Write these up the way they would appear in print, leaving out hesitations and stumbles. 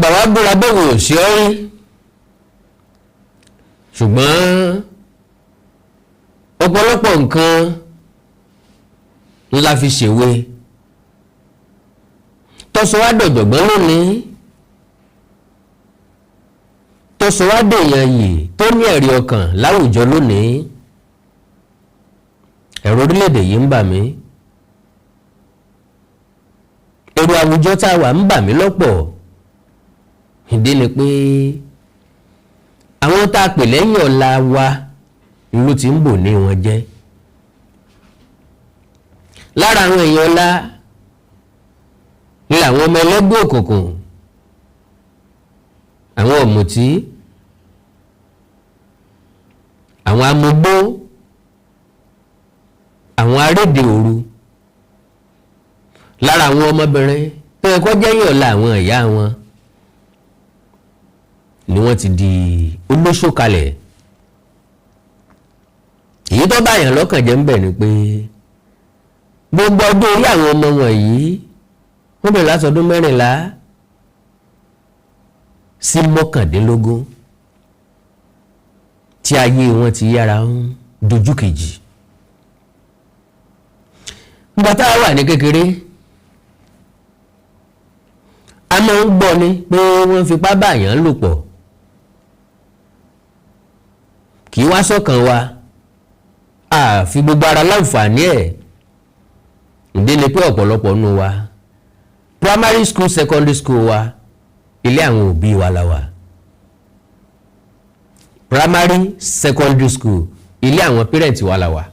Àgbà wa búra bẹ́ẹ̀ wò sí ọ́ rí, ṣùgbọ́n ọ̀pọ̀lọpọ̀ nǹkan ńlá fi ṣèwé tọ́sọ wá dọ̀jọ̀gbọ́n lónìí, tọ́sọ wá dèèyàn yìí tó ní ẹ̀rí ọkàn láwùjọ lónìí. Ẹ̀rọ orílẹ̀-èdè yìí ń bà mí, èrò àwùjọ tá a wà ń bà mí lọ́pọ̀. Ìdí ni pé àwọn tá a pè lẹ́yìn ọ̀la wa ló ti ń bò ní wọn jẹ́. Lára àwọn èèyàn ọ̀la ni àwọn ọmọ ẹlẹ́gbẹ́ òkùnkùn, àwọn ọ̀mùtí, àwọn amugbó, àwọn arédè òru. Lára àwọn ọmọbìnrin tó yẹ kó jẹ́yìn ọ̀la àwọn ìyá wọn ni wọ́n ti di olóṣó kalẹ̀. Èyí tó bá yàn lọ́kàn jẹ́ ń bẹ̀ ni pé gbogbo ọdún orí àwọn ọmọ wọ̀nyí, wọ́n bẹ̀rẹ̀ láti ọdún 14 sí 19 tí ayé wọn ti yára ń dojú kejì. Nígbà tá a wà ní kékeré, a máa ń gbọ́ ni pé wọ́n fipá bá àyàn lò pọ̀. Kì í wá sọ́kàn wa, a fi gbogbo ara láǹfààní ẹ̀. Ìdí ni pé ọ̀pọ̀lọpọ̀ nù wa, primary school, secondary school wa, ilé àwọn òbí wa la wà. Primary, secondary school, ilé àwọn parent wa la wà.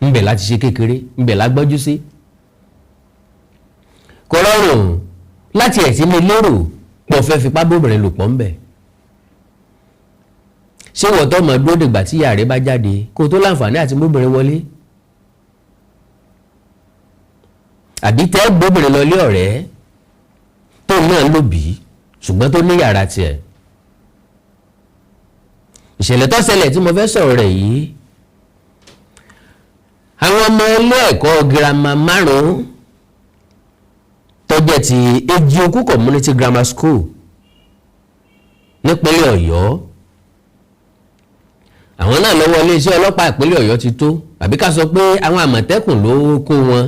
Ńbẹ̀ láti ṣe kékeré, ńbẹ̀ la gbọ́njú sí. Kò rọrùn láti ẹ̀ sí ní lérò pọ̀ fẹ́ fipá bóbìnrin lò pọ̀ ńbẹ̀. Ṣé wọ́n tó mọ̀ dúró dìgbà tí ìyá rẹ̀ bá jáde kó tó láǹfààní àti bóbìnrin wọlé, àbí tẹ́ gbóbìnrin lọ ilé ọ̀rẹ́ tó náà lòbí ṣùgbọ́n tó ní yàrá tiẹ̀? Ìṣẹ̀lẹ̀ tó ṣẹlẹ̀ tí mo fẹ́ sọ̀rọ̀ rẹ̀ yìí, àwọn ọmọ ilé ẹ̀kọ́ girama márùn-ún tó jẹ́ ti Ejioku Community Grammar School nípínlẹ̀ Ọ̀yọ́, àwọn náà lọ́wọ́ iléeṣẹ́ ọlọ́pàá ìpínlẹ̀ Ọ̀yọ́ ti tó, àbí ká sọ pé àwọn Àmọ̀tẹ́kùn ló kó wọn.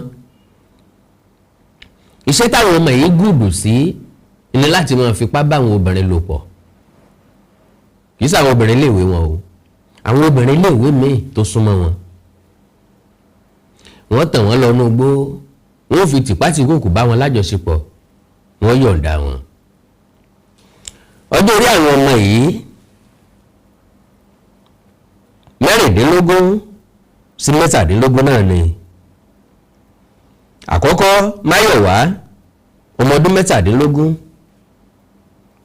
Iṣẹ́ táwọn ọmọ yìí gùdù sí ni láti máa fipá bá àwọn obìnrin lò pọ̀. Kì í sàwọn obìnrin iléèwé wọn o, àwọn obìnrin iléèwé míì tó súnmọ́ wọn. Wọ́n tàn wọ́n lọ inú igbó, wọ́n fi tìpátìkúùkù bá wọn lájọṣepọ̀, wọ́n yọ̀ǹda wọn. Ọjọ́ orí àwọn ọmọ yìí, 16 sí 17 náà ni. Àkọ́kọ́, Máyọ̀wá, ọmọ ọdún 17;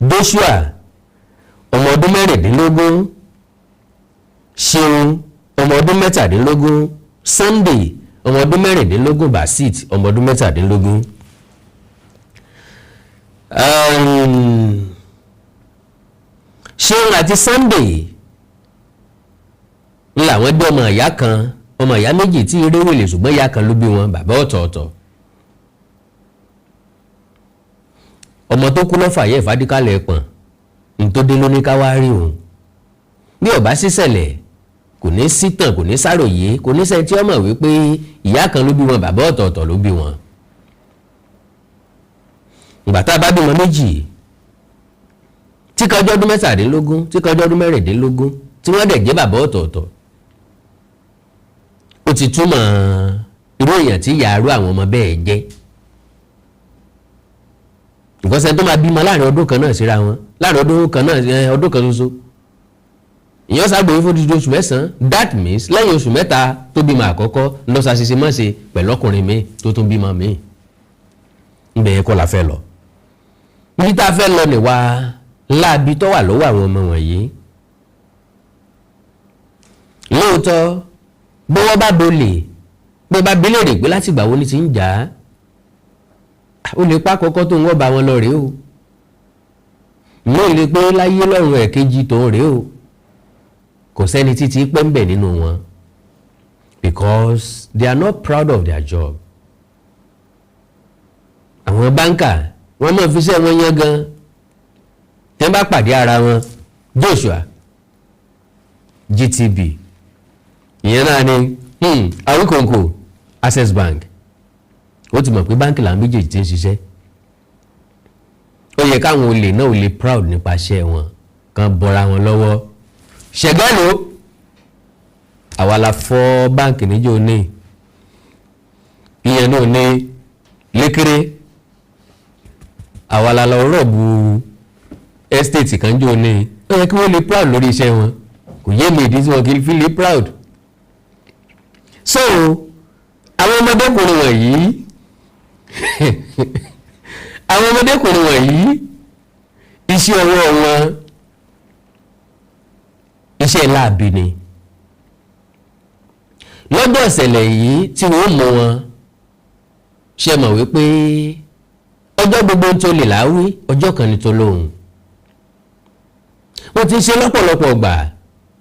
Joshua, ọmọ ọdún 16; Ṣeun, ọmọ ọdún 17; Sunday, ọmọ ọdún 16; Basit, ọmọ ọdún 17. Ṣeun àti Sunday ń làwọn gbé ọmọ ìyá kan, ọmọ ìyá méjì tí eré wèlé, ṣùgbọ́n ìyá kan ló bí wọn, bàbá ọ̀tọ̀ọ̀tọ̀. Ọmọ tó kú lọ́fà yẹ ìfádíkàlẹ̀ pọ̀n ntòdé ló ní ká wá rí òun. Bí ó bá sísẹ̀lẹ̀, kò ní sítàn, kò ní sáròyé, kò ní sẹ́ni tí ó mọ̀ wípé ìyá kan ló bí wọn, bàbá ọ̀tọ̀ọ̀tọ̀ ló bí wọn. Ìgbà tá a bá bímọ méjì tí kan jẹ́ ọdún 17, tí kan jẹ́ ọdún 16, tí wọ́n dẹ̀ jẹ́ bàbá ọ̀tọ̀ọ̀tọ̀, ó ti túmọ̀ irú èèyàn tí ìyá arú àwọn ọmọ bẹ́ẹ̀ jẹ́. Ìkọ́sẹ́ tó máa bímọ láàrin ọdún kan náà síra wọn, láàrin ọdún kan náà, ọdún kan ṣoṣo, ìyẹn ṣàgbéyé fún odidi oṣù 9. That means lẹ́yìn oṣù 3 tó bímọ àkọ́kọ́ lọ́sàṣìṣe mọ́ṣe pẹ̀lú ọkùnrin mi tó tún bímọ mi. Ńbẹ̀ yẹn kọ́ la fẹ́ lọ. Níbi tá a fẹ́ lọ nìwà láabi tó wà lọ́wọ́ àwọn ọmọ wọ̀nyí. Lóòótọ́, bọ́wọ́ bá bolè, bí ó bá bi léèrè pé láti ìgbà wo ni ti ń jà á, ó lè pa àkọ́kọ́ tó ń wọ́ bá wọn lọ rèé o, ní ò lè pé láyé lọ́rùn ẹ̀kejì tó ń rèé o. Kò sẹ́ni títí pẹ́ ń bẹ̀ nínú wọn because they are not proud of their job. Àwọn báńkà, wọ́n máa fi iṣẹ́ wọn yán gan. Tí wọ́n bá pàdé ara wọn, Joshua, GTB, ìyẹn náà ni Awikonko, Access Bank, ó ti mọ̀ pé báńkì làwọn méjèèjì ti ń ṣiṣẹ́. Ó yẹ káwọn olè náà ò lè proud nípa iṣẹ́ wọn, kan bọ́ra wọn lọ́wọ́. Ṣẹ̀gánù, àwa la fọ́ báńkì níjó ní, ìyẹn náà ní lékéré. Àwa la lọ rob estate kan jò ní. Ó yẹ kí wọ́n lè proud lórí iṣẹ́ wọn. Kò yé mi ìdí tí wọn kì í fi lè proud. So àwọn ọmọdékùnrin wọ̀nyí, iṣẹ́ ọwọ́ wọn, iṣẹ́ láabi ni. Lọ́jọ́ ìṣẹ̀lẹ̀ yìí tí wọ́n mú wọn, ṣe mọ̀ wípé ọjọ́ gbogbo tó lè láwí, ọjọ́ kan ní tó lóhùn. Wọ́n ti ṣe lọ́pọ̀lọpọ̀ gbà,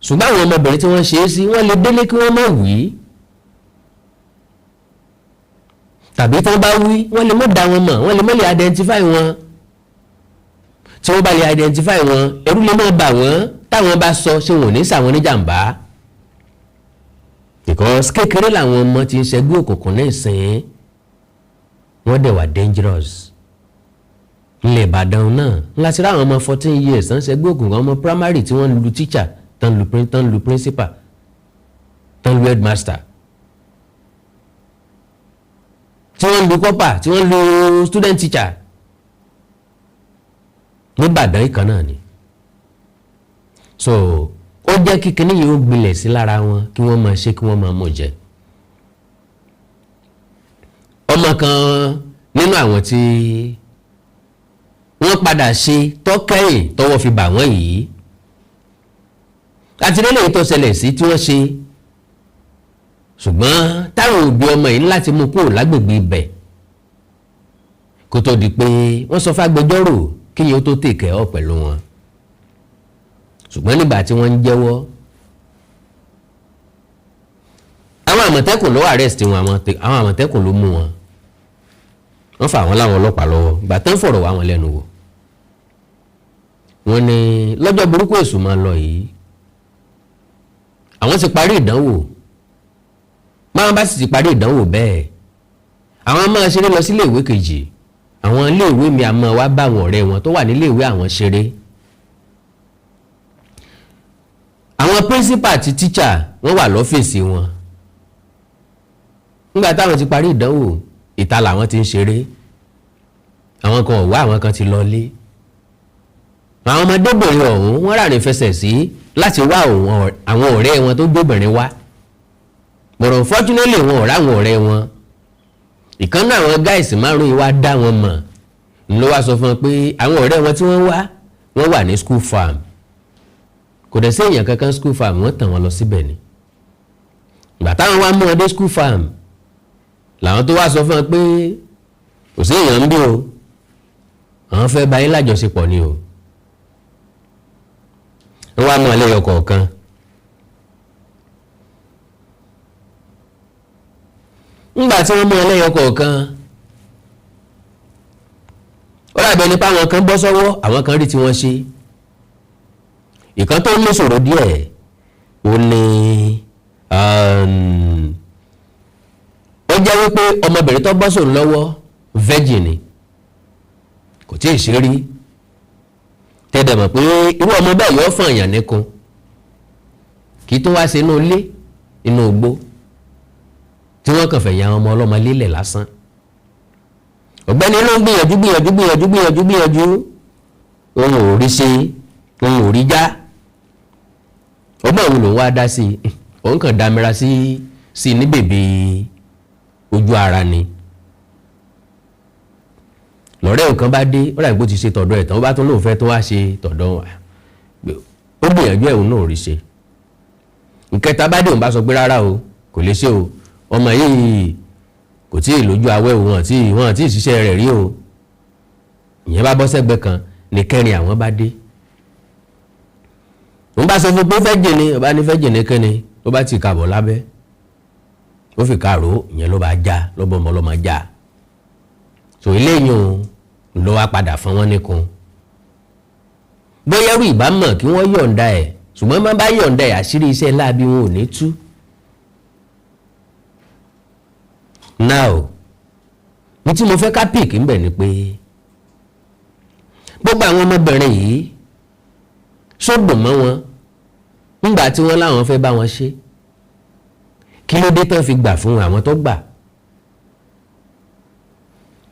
ṣùgbọ́n àwọn ọmọbìnrin tí wọ́n ṣe é sí, wọ́n lè délé kí wọ́n má wí, tàbí tí wọ́n bá wí, wọ́n lè má dá wọn mọ̀, wọ́n lè má lè identify wọn. Tí wọ́n bá lè identify wọn, ẹ̀rù lè má bà wọ́n. Táwọn bá sọ, ṣé wọn ò ní ṣàwọn níjàmbá? Because kékeré làwọn ọmọ ti ń ṣẹgbẹ́ òkùnkùn náà sìn, wọ́n dẹ̀ wà dangerous. Ilẹ̀ Ìbàdàn náà láti ráwọn ọmọ 14 years tán ṣẹgbẹ́ òkùnkùn, ọmọ primary tí wọ́n lu teacher, tán lu principal, tán lu headmaster, tí wọ́n lu corper, tí wọ́n lu student teacher nígbàdàn ìkan náà ni. So ó jẹ́ kí kinní yìí ó gbilẹ̀ sí lára wọn, kí wọ́n máa ṣe, kí wọ́n máa mọ̀ jẹ. Ọmọ kan nínú àwọn tí wọ́n padà ṣe tọ́kẹ́yìn tọwọ́ fi bà wọ́n yìí, àti lélẹ́yìí tó ṣẹlẹ̀ sí tí wọ́n ṣe, ṣùgbọ́n táwọn òbí ọmọ yìí ní láti mú kúrò lágbègbè ibẹ̀ kó tó di pé wọ́n sọ fágbẹjọ́rò kí yẹn ó tó tèkẹ́ ọ̀ pẹ̀lú wọn. Ṣùgbọ́n nígbà tí wọ́n ń jẹ́wọ́, àwọn àmọ̀tẹ́kùn ló arrest wọn. Àwọn àmọ̀tẹ́kùn ló mú wọn, wọ́n fà wọ́n láwọn ọlọ́pàá lọ́wọ́. Ìgbà tán fọ̀rọ̀ wá wọn lẹ́nu wò, wọ́n ní lọ́jọ́ burúkú èṣù máa lọ yìí, àwọn ti parí ìdánwò. Báwọn bá sì ti parí ìdánwò bẹ́ẹ̀, àwọn máa ṣeré lọ sílé ìwé kejì. Àwọn iléèwé mi àmọ́ wá bá àwọn ọ̀rẹ́ wọn tó wà níléèwé àwọn ṣeré. Àwọn principal àti teacher wọ́n wà lọ́fíìsì wọn. Nígbà táwọn ti parí ìdánwò, ìta làwọn ti ń ṣeré. Àwọn kan ò wá, àwọn kan ti lọlé. Àwọn ọmọdébìnrin ọ̀hún, wọ́n ràrìn fẹsẹ̀ sí láti wá àwọn ọ̀rẹ́ wọn tó gbóbìnrin wá, but unfortunately, wọn ò ráwọn ọ̀rẹ́ wọn. Ìkan náà àwọn guys márùn yìí wá dá wọn mọ̀, ló wá sọ fún wọn pé àwọn ọ̀rẹ́ wọn tí wọ́n wá, wọ́n wà ní school farm. Kò dẹ̀ sí èèyàn kankan school farm, wọ́n tàn wọ́n lọ síbẹ̀ ni. Ìgbà táwọn wá mú wọn dé school farm, làwọn tó wá sọ fún wọn pé kò sí èèyàn ń bí o, àwọn fẹ́ bá yín lájọṣepọ̀ ni o. Wọ́n wá mú ọ lẹ́yọ kọ̀ọ̀kan. Ńgbà tí wọ́n mú ọ lẹ́yọ kọ̀ọ̀kan, ó dàbí ẹni pé àwọn kan bọ́ sọ́wọ́, àwọn kan rí tí wọ́n ṣe. Ìkan tó ní ṣòro díẹ̀ ó ní, ó jẹ́ wípé ọmọbìnrin tó bọ́ sóun lọ́wọ́, virgin ni, kò tí ì ṣe rí. Tẹ́lẹ̀ mọ̀ pé irú ọmọ bẹ́ẹ̀ yóò fún àyàn nìkan, kì í tó wá sí inú ilé, inú igbó tí wọ́n kàn fẹ́ ya ọmọ ọlọ́mọ lélẹ̀ lásán. Ọ̀gbẹ́ni ló ń gbìyànjú, gbìyànjú, gbìyànjú, gbìyànjú, gbìyànjú, òun ò rí ṣe, òun ò rí já. Ọgbọ́n òun lòun wá dá sí i, òun kàn dámira sí ní bèbè ojú ara ni. Lọ́rẹ́ nǹkan bá dé, ó dàbí bó ti ṣe tọ̀dọ̀ ẹ̀ tán, ó bá tún lóun fẹ́ tó wá ṣe tọ̀dọ̀. Ó gbìyànjú ẹ̀, òun náà rí ṣe. Ìkẹta bá dé, òun bá sọ pé rárá o, kò lè ṣe o, ọmọ yìí kò tí ì lójú awẹ́ o, wọn àti ìṣiṣẹ́ rẹ̀ rí o. Ìyẹn bá bọ́ sẹ́gbẹ́ kan. Ní kẹrin àwọn bá dé, òun bá sọ fún pé fẹ́ jìn ní, ọba ní fẹ́ jìn ní kíni, ó bá ti kàbọ̀ lábẹ́, ó fi kàró, ìyẹn ló bá já lọ́bọ̀ ọmọ ọlọ́mọ já. So eléyìí ló wá padà fún wọn nìkan. Bóyá rú ìbámọ̀ kí wọ́n yọ̀ǹda ẹ̀, ṣùgbọ́n má bá yọ̀ǹda ẹ̀, àṣírí iṣẹ́ láabi wọn ò ní tú. Now, ní tí mo fẹ́ ká pick ń bẹ̀ ni pé gbogbo àwọn ọmọbìnrin yìí sódùn mọ́ wọn ńgbà tí wọ́n láwọn fẹ́ bá wọn ṣe. Kí ló dé tán fi gbà fún àwọn tó gbà?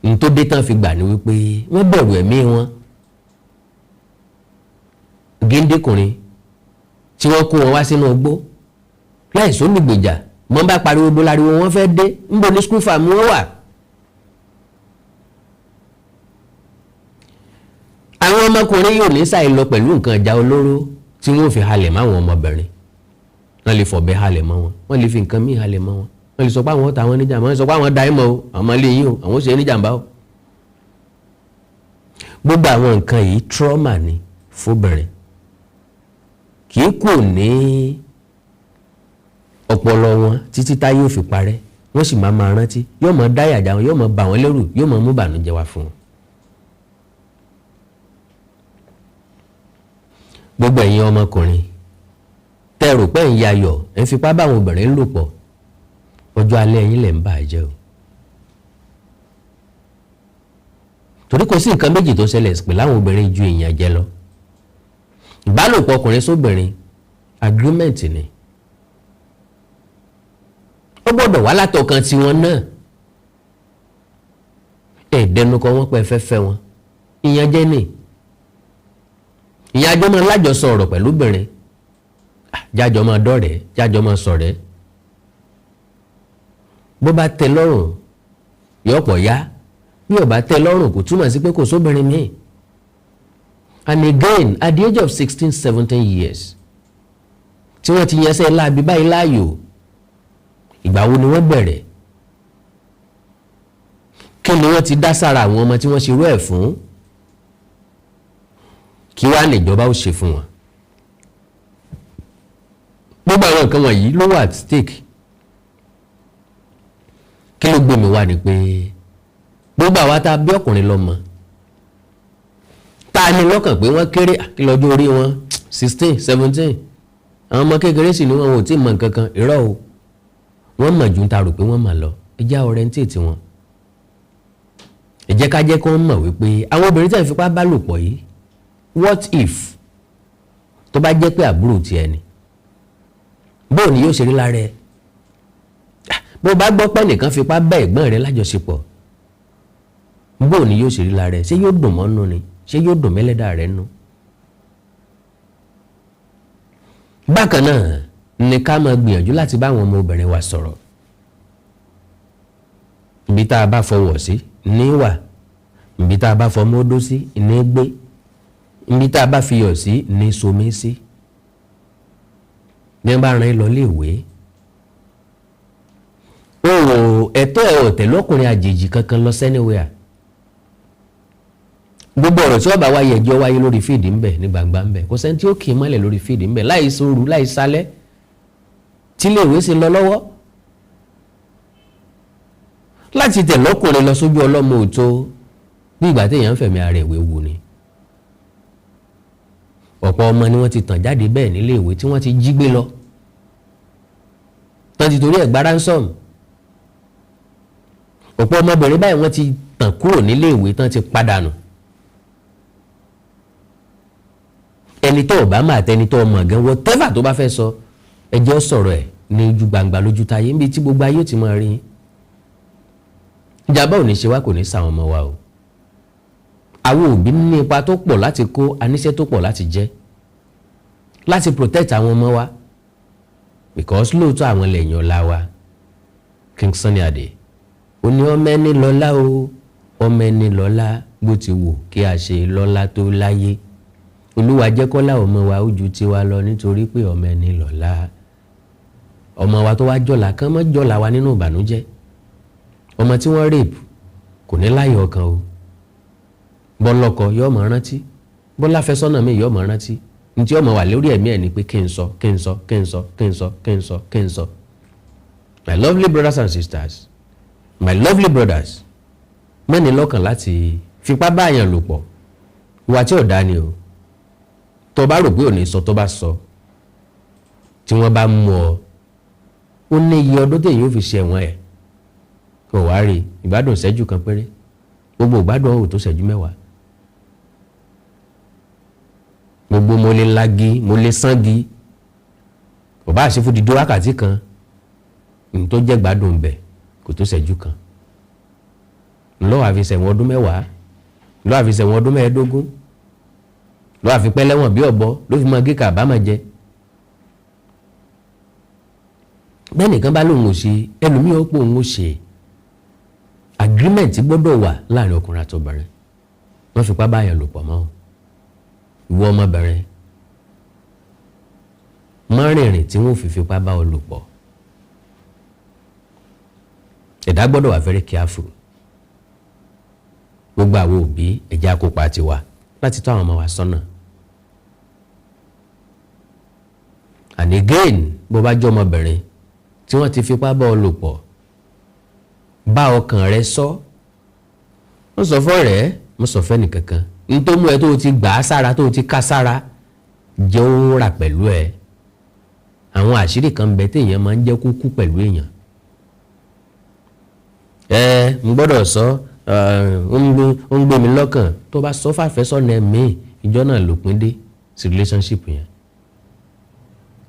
Ní tó dé tán fi gbà ní wípé wọ́n bẹ̀rù ẹ̀mí wọn. Géńdékùnrin tí wọ́n kó wọn wá sínú igbó láì sólùgbèjà, mọ́ bá pariwo bó láriwo wọn fẹ́ dé, ńbo ní school farm wọn wà. Àwọn ọmọkùnrin yóò ní sáì lọ pẹ̀lú nǹkan ìjà olóró tí wọ́n fi halẹ̀ máwọn ọmọbìnrin. Wọ́n lè fọ̀bẹ halẹ̀ mọ́ wọn, wọ́n lè fi nǹkan míì halẹ̀ mọ́ wọn, wọ́n lè sọ pé àwọn ta wọn níjàmbá, wọ́n lè sọ pé àwọn da ẹ̀ mọ́ o, àwọn ọmọ ilé yín o, àwọn ó ṣe é níjàmbá o. Gbogbo àwọn nǹkan yìí, trauma ni fóbìnrin, kì í kò ní ọpọlọ wọn títí táyé ò fi parẹ́. Wọ́n sì máa máa rántí, yóò máa dáyàjà wọn, yóò máa bà wọ́n lẹ́rù, yóò máa mú bànújẹ́ wá fún wọn. Gbogbo ẹ̀yin ọmọkùnrin tẹ́ rò pé ń yayọ̀, ẹ̀ ń fipá báwọn obìnrin lò pọ̀, ọjọ́ alẹ́ ẹ̀yin lẹ̀ ń bà jẹ́ o. Torí kò sí nǹkan méjì tó ṣẹlẹ̀ pẹ̀lú àwọn obìnrin ju ìyànjẹ lọ. Ìbálòpọ̀ ọkùnrin sóbìnrin, agreement ni, ó gbọ́dọ̀ wá látọkàn tiwọn náà. Ẹ̀ dẹnukọ wọn pé fẹ́fẹ́ wọn, ìyànjẹ ni. Ìyẹn àjọ máa lájọsọ ọ̀rọ̀ pẹ̀lú obìnrin, jájọ máa dọ̀rẹ́, jájọ máa sọ̀rẹ́. Bó bá tẹ́ lọ́rùn yóò pọ̀ yá, bí ó bá tẹ́ lọ́rùn kò túmọ̀ sí pé kò sóbìnrin míì. And again, at the age of 16, 17 years tí wọ́n ti yanṣẹ́ láabi báyìí láàyò, ìgbà wo ni wọ́n bẹ̀rẹ̀? Kí ni wọ́n ti dá sára àwọn ọmọ tí wọ́n ṣerú ẹ̀ fún? Kí wàá níjọba ó ṣe fún wọn? Gbogbo àwọn nǹkan wọ̀nyí ló wà at stake. Kí ló gbé mi wá ni pé gbogbo àwa tá a bí ọkùnrin lọ́mọ, tá a ní lọ́kàn pé wọ́n kéré, kí lọ́jọ́ orí wọn, 16, 17, àwọn ọmọ kékeré sì ni wọn ò tí ì mọ nǹkan kan. Irọ́ o, wọ́n mọ̀ ju ta rò pé wọ́n mọ̀ lọ. Ẹ jẹ́ orientate wọn, ẹ jẹ́ ká jẹ́ kó mọ̀ wípé àwọn obìnrin tẹ̀ ń fipá bá lò pọ̀ yìí, what if tó bá jẹ́ pé àbúrò tiẹ̀ ni, bóò ni yóò ṣe rí lára ẹ? Bó bá gbọ́ pé nìkan fipá bá ẹ̀gbọ́n rẹ lájọṣepọ̀, bóò ni yóò ṣe rí lára ẹ? Ṣé yóò dùn mọ́ nù ni? Ṣé yóò dùn mẹ́lẹ́dà rẹ nù? Bákan náà ni ká máa gbìyànjú láti bá àwọn ọmọbìnrin wa sọ̀rọ̀. Ibi tá a bá fọwọ́ sí ní wà, ibi tá a bá fọmọ́ odó sí ní gbé, ibi tá a bá fiyọ̀ sí ní somi sí. Ní bá rán lọ léèwé, o ẹ̀tọ́ ẹ̀ ọ̀tẹ̀ lọ́kùnrin àjèjì kankan lọ sẹ́niwẹ̀ẹ́. Gbogbo ọ̀rọ̀ tí ó bá wáyé, ẹjọ́ wáyé lórí fíìdì ńbẹ̀, ní gbangba ńbẹ̀. Kò sẹ́ni tí ó kì í mọ́lẹ̀ lórí fíìdì ńbẹ̀, láì sóru, láì sálẹ̀, tí iléèwé sì lọ lọ́wọ́. Láti tẹ̀ lọ́kùnrin lọ sójú ọlọ́mọ òtó, bí ìgbà téèyàn ń fẹ̀mí ara ìwé wù ni. Ọ̀pọ̀ ọmọ ni wọ́n ti tàn jáde bẹ́ẹ̀ nílé ìwé tí wọ́n ti jí gbé lọ, tán ti torí ẹ̀ gba ransom. Ọ̀pọ̀ ọmọbìnrin báyìí wọ́n ti tàn kúrò nílé ìwé tán ti padànù. Ẹni tó bá máa tẹni tó mọ̀ gan, whatever tó bá fẹ́ sọ, ẹ jẹ́ ó sọ̀rọ̀ ẹ̀ ní ojú gbangba, lójú táyé, níbi tí gbogbo ayé ó ti máa rí. Ìjàmbá ò ní ṣe wá, kò ní ṣàwọn ọmọ wa o. Àwọn òbí ní ipa tó pọ̀ láti kó, aníṣẹ́ tó pọ̀ láti jẹ́, láti protect àwọn ọmọ wa, because lóòótọ́ àwọn lẹ́yìn ọ̀la wa. King Sunny Adé ó ní ọmọ ẹni lọ́lá o, ọmọ ẹni lọ́lá, bó ti wù kí a ṣe lọ́lá tó láyé. Olúwa jẹ́ kọ́lá ọmọ wa ó ju tiwa lọ, nítorí pé ọmọ ẹni lọ́lá. Ọmọ wa tó wá jọ̀lá kán mọ́ jọ̀lá wa nínú ìbànújẹ́. Ọmọ tí wọ́n rape kò ní láyọ̀ ọkàn o. Bọ́lọ́kọ yóò mọ̀ rántí, bọ́lá fẹsọ́nà mi yóò mọ̀ rántí. Ntí ọmọ wà lórí ẹ̀mí ẹ̀ ni pé kí n sọ, kí n sọ, kí n sọ, kí n sọ, kí n sọ, kí n sọ. My lovely brothers and sisters, my lovely brothers, mẹ́ni lọ́kàn láti fipá báyàn lò pọ̀, ìwà tí ò dá ni o. Tó bá rò pé ò ní sọ, tó bá sọ, tí wọ́n bá mú ọ, ó ní iye ọdún téèyàn ó fi ṣe ẹ̀wọ̀n ẹ̀. Kò wá rí ìgbádùn ìṣẹ́jú kan péré, gbogbo ìgbádùn ọ̀hún tó ṣẹ́jú 10. Gbogbo mo lè lagi, mo lè sangi, kò bá ṣe fún dídí wákàtí kan, ní tó jẹ́ gbádùn bẹ̀ kò tó ṣẹ́jú kan. Ńlọ́wọ́ àfi ṣẹ̀wọ̀n ọdún 10, lọ́wọ́ àfi ṣẹ̀wọ̀n ọdún 15, lọ́wọ́ àfi pẹ́ lẹ́wọ̀n bí ọ̀bọ ló fi máa gé kàbámọ̀ jẹ. Bẹ́ẹ̀ nìkan bá lóun ò ṣe, ẹlòmíì ó pò òun ò ṣe. Agreement gbọ́dọ̀ wà láàrin ọkùnrin àti obìnrin. Wọ́n fipá báyàn lò pọ̀ mọ́ ìwọ ọmọbìnrin, má rìnrìn tí wọ́n fi fipá bá ọ lò pọ̀. Ẹ̀dá gbọ́dọ̀ wà very careful. Gbogbo àwọn òbí, ẹ̀jẹ̀ àkópa tiwa láti tọ́ àwọn ọmọ wa sọ́nà. And again, bó bá jẹ́ ọmọbìnrin tí wọ́n ti fipá bá ọ lò pọ̀, bá ọkàn rẹ sọ, wọ́n sọ fọ́ rẹ̀, wọ́n sọ fẹ́ nìkankan n tó mú ẹ tó o ti gbà á sára, tó o ti ká sára, jẹ́ ó rà pẹ̀lú ẹ. Àwọn àṣírí kan bẹ téèyàn máa ń jẹ́ kó kú pẹ̀lú èèyàn. Ẹ n gbọ́dọ̀ sọ, ó ń gbé mi lọ́kàn. Tó bá sọ fàfẹ́sọ̀nà ẹ̀mí, ìjọ náà lòpin dé sí relationship yẹn.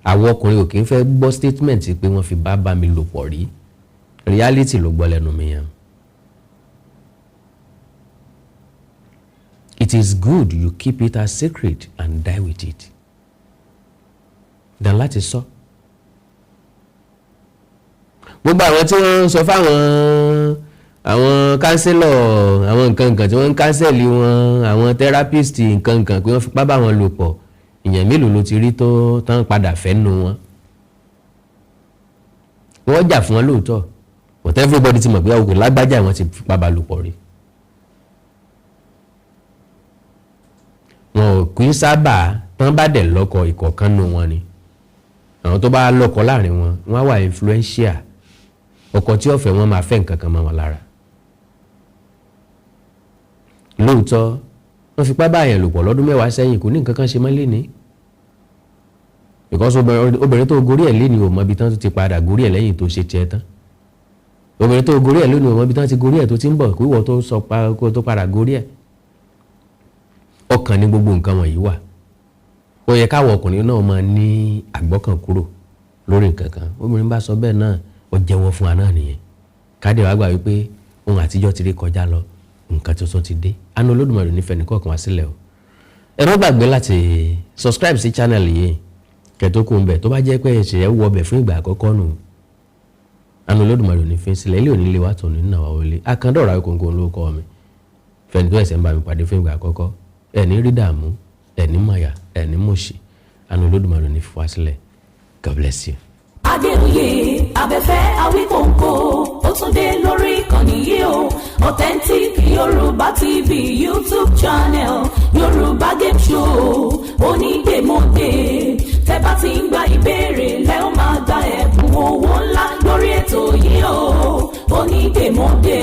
Àwọn ọkùnrin ò kì í fẹ́ gbọ́ statement pé wọ́n fi bá bá mi lò pọ̀ rí. Reality ló gbọ́ lẹ́nu mi yẹn. It is good you keep it as secret and die with it than láti sọ. Gbogbo àwọn tí wọ́n ń sọ fáwọn àwọn counselor, àwọn nǹkan nǹkan tí wọ́n ń counsel wọn, àwọn therapist nǹkan nǹkan pé wọ́n fipá bá wọn lò pọ̀, èèyàn mélòó ló ti rí tó tán padà fẹ́ nu wọn? Wọ́n jà fún wọn lóòótọ́, but everybody ti mọ̀ pé òkè lágbájá wọn ti fipá bá lò pọ̀ rí. Wọn ò kí ń sábà tán bá dẹ̀ lọ́kọ, ìkọ̀ọ̀kan nu wọn ni. Àwọn tó bá lọ́kọ láàrin wọn, wọ́n á wà influential. Ọkọ tí ó fẹ́ wọn máa fẹ́ nǹkan kan mọ́ wọn lára. Lóòótọ́ wọ́n fipá bá àyàn lò pọ̀ lọ́dún 10 sẹ́yìn, kò ní nǹkan kan ṣe mọ́ léni, because obìnrin tó gorí ẹ̀ léni ò mọ ibi tán tó ti padà gorí ẹ̀ lẹ́yìn tó ṣe tiẹ̀ tán. Obìnrin tó gorí ẹ̀ lónìí ò mọ ibi tán ti gorí ẹ̀ tó ti ń bọ̀ kí wọ́n tó sọ pa kó tó padà gorí ẹ̀. Ọkàn ní gbogbo nǹkan wọ̀nyí wà. Ó yẹ káwọn ọkùnrin náà máa ní àgbọ́kàn kúrò lórí nǹkan kan. Obìnrin bá sọ bẹ́ẹ̀ náà, ó jẹ́wọ́ fún wa náà nìyẹn. Káde wàá gbà wípé ohun àtijọ́ ti rí kọjá lọ, nǹkan tuntun ti dé. Àánú Olódùmarè nífẹ̀ẹ́ nìkọ̀ọ̀kan wá sílẹ̀ o. Ẹ má gbàgbé láti subscribe sí channel yìí kẹtó kún bẹ̀, tó bá jẹ́ pé ẹ̀ṣẹ̀ ẹ̀ wọ ọbẹ̀ fún ìgbà àkọ́kọ́ nù. Àánú Olódùmarè ní fi sílẹ̀, ilé òní lè wá tòun nínú àwọn olè. Akandọ̀rọ̀ Awíkonko ló kọ́ mi. Fẹ́ni tó ẹ̀sẹ̀ ń bá mi pàdé fún ìgbà àkọ́kọ́, ẹ̀ ní rí dààmú, ẹ̀ ní mọ̀yà, ẹ̀ ní mọ̀ṣì. Àánú Olódùmarè ní fi wá sílẹ̀. God bless you. Adéoyè Abẹ́fẹ́ Awíkonko, ó tún dé lórí ìkànnì yìí o. Authentic Yorùbá TV YouTube channel, Yorùbá game show onídèmọdè. Tẹ́ bá ti ń gba ìbéèrè lẹ́ ó máa gba ẹ̀bùn owó ńlá lórí ètò yìí o, onídèmọdè.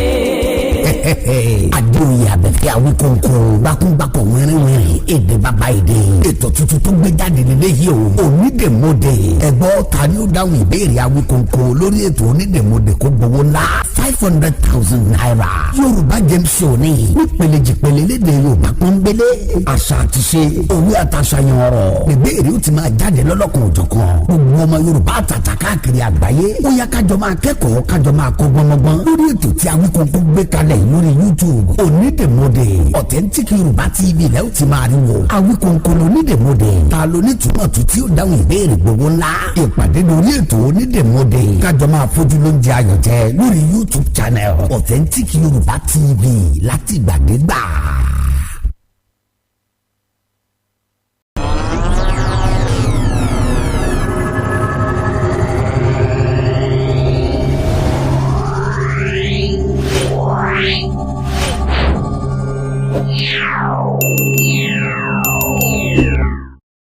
Adéoyè Abẹ́fẹ́ Awíkonko, gbákúngbákọ̀ wẹ́rẹ́wẹ́rẹ́, èdè bàbá èdè, ètò tuntun tó gbé jáde nílé yìí o, onídèmọdè. Ẹ̀gbọ́n, ta ni ó dáhùn ìbéèrè Awíkonko lórí ètò onídèmọdè kó gbowó ńlá ₦500,000? Yorùbá game show ní nípele jìpele, lédè Yorùbá pọ́nbélé, àṣà àti ṣe, òwe àtàṣàyàn ọ̀rọ̀, ìbéèrè ó ti máa jáde lọ́lọ́kan òjọ̀kan. Gbogbo ọmọ Yorùbá àtàtà káàkiri àgbáyé, ó yá, kájọ máa kẹ́kọ̀ọ́, kájọ máa kọ́ gbọ́nmọ́gbọ́n lórí ètò tí Awíkonko gbé kalẹ̀ lórí YouTube, onídèmọdè. Authentic Yorùbá TV lẹ́ ó ti máa rí wo. Awíkonko lónídèmọdè. Ta ló ní túmọ̀ tó tí ó dáhùn ìbéèrè gbowó ńlá? Ìpàdé lórí ètò onídèmọdè, kájọ máa fojú lóúnjẹ ayọ̀ jẹ lórí YouTube channel Authentic Yorùbá TV látìgbàdégbà.